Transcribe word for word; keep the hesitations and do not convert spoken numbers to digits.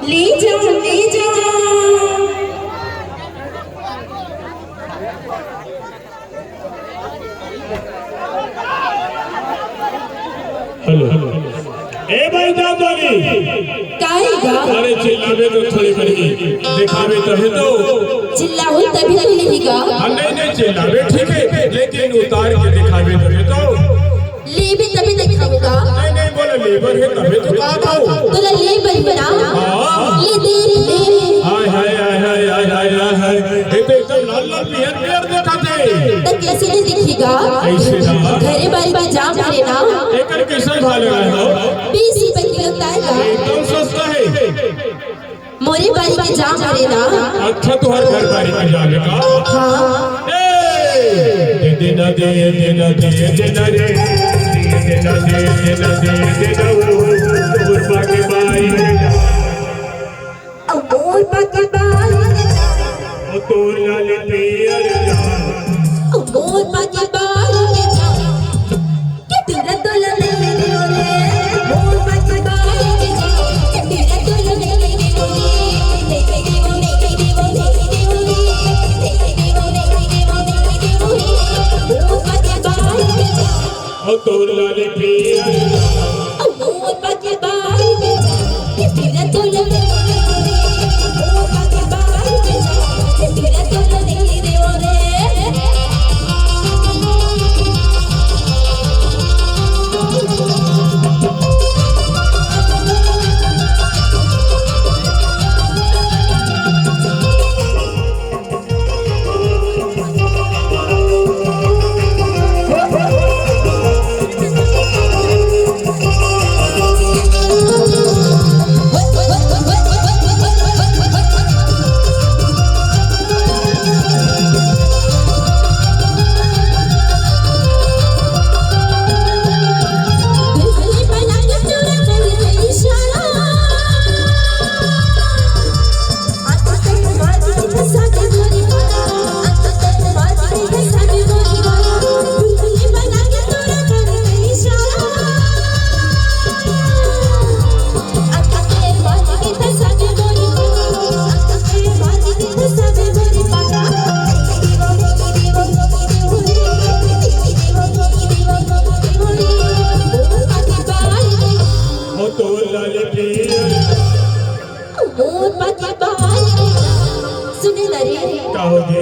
ले जा, ले जा। हेलो। ए भाई, जाम वाली। काहे गा? अरे, चिल्लाबे तो थोड़ी बनी, दिखाबे तभे तो। चिल्लाहूँ तभी तो लेही गा। हाँ, नहीं, नहीं, चिल्लाबे ठीक है, लेकिन उतार के दिखाबे तभे तो। लेबे तभे दिखाहूँ गा। नहीं, नहीं, बोला लेबर है, तभे तो कहा था। तोला लेबर है ना? हाँ। ले दे, ले। हाय, हाय, हाय। ये तो एकदम लाल, लाल, पियर, पियर दिखाथे। त कैसे नहीं दिखही गा? कैसे ना? घरे बारी के जाम हरे ना। एकर कैसे भाव लगा हो? बीस रुपए किलो ताय गा। एकदम सस्ता है। मोरे बारी के जाम हरे ना। अच्छा, तुहर घर बारी के जाम है का? हाँ। ए, दे दे ना, दे दे ना, दे दे ना रे। दे दे ना, दे दे ना, दे दे ना, ओ, तोर बाकी बारी। ओ मोर पके बाल के जान। ओ तोर लाली पियर जान। ओ मोर पके बाल के जान। के तेरा तोला नहीं दियो रे। मोर पके बाल के जान। के तेरा तोला नहीं दियो रे। मोर पके बाल के जान। ओ तोर लाली पियर। ओ मोर पके बाल के जान। के तेरा तोला नहीं दियो रे। मोर पके बाल के जान। के तेरा तोला नहीं दियो रे। सुने ना रे। का हो गे?